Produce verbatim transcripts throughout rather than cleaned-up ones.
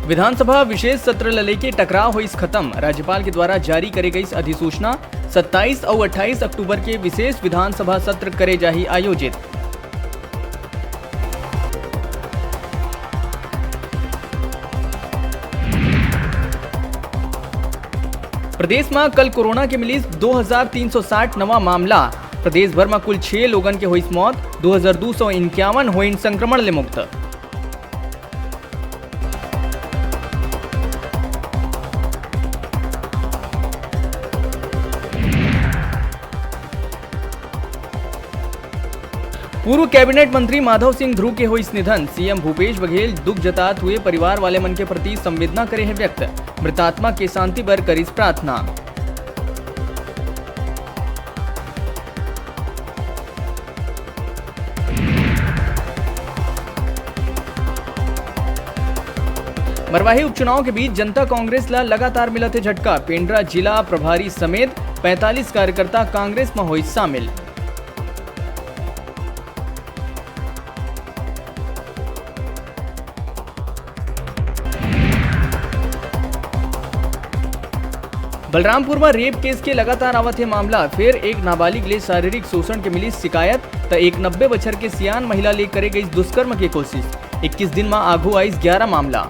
विधानसभा विशेष सत्र ल लेके टकराव होइस खत्म। राज्यपाल के द्वारा जारी करे गइस अधिसूचना, सत्ताईस अउ अट्ठाईस अक्टूबर के विशेष विधानसभा सत्र करे जाही आयोजित। प्रदेश म कल कोरोना के मिलिस दो हजार तीन सौ साठ नवा मामला। प्रदेश भर म कुल छह लोगन के होइस मौत, दो हजार दो सौ इक्यावन होइन संक्रमण ले मुक्त। पूर्व कैबिनेट मंत्री माधव सिंह ध्रुव के होइस निधन। सीएम भूपेश बघेल दुख जतात हुए परिवार वाले मन के प्रति संवेदना करे हे व्यक्त। मृतात्मा के शांति बर करिस प्रार्थना। मरवाही उपचुनाव के बीच जनता कांग्रेस ला लगातार मिलत हे झटका। पेंड्रा जिला प्रभारी समेत पैंतालीस कार्यकर्ता कांग्रेस म होइस शामिल। बलरामपुर म रेप केस के लगातार आवत हे मामला। फेर एक नाबालिग ले शारीरिक शोषण के मिलिस शिकायत, त एक नब्बे बछर के सियान महिला ले करे गइस दुष्कर्म के कोशिश। इक्कीस दिन म आघू आइस ग्यारह मामला।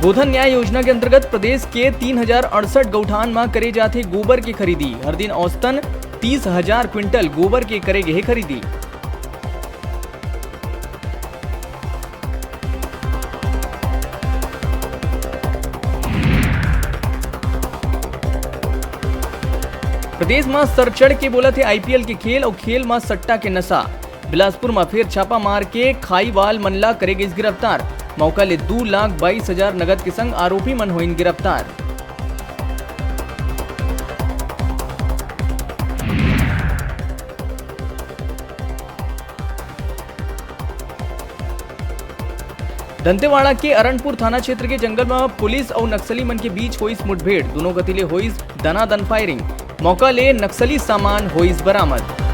गोधन न्याय योजना के अंतर्गत प्रदेश के तीन हजार अड़सठ गौठान म करे जाथे गोबर के खरीदी। हर दिन औसतन तीस हजार क्विंटल गोबर के करे गे हे खरीदी। प्रदेश म सरचढ़ के बोलत हे आईपीएल के खेल अउ खेल म सट्टा के नशा। बिलासपुर म फेर छापा मार के खाईवाल मन ला करे गइस गिरफ्तार। मौका ले दू लाख बाईस हजार नगद के संग आरोपी मन होइन गिरफ्तार। दंतेवाड़ा के अरनपुर थाना क्षेत्र के जंगल म पुलिस अउ नक्सली मन के बीच होइस मुठभेड़। दूनों कति ले होइस दनादन फायरिंग। मौका ले नक्सली सामान होइस बरामद।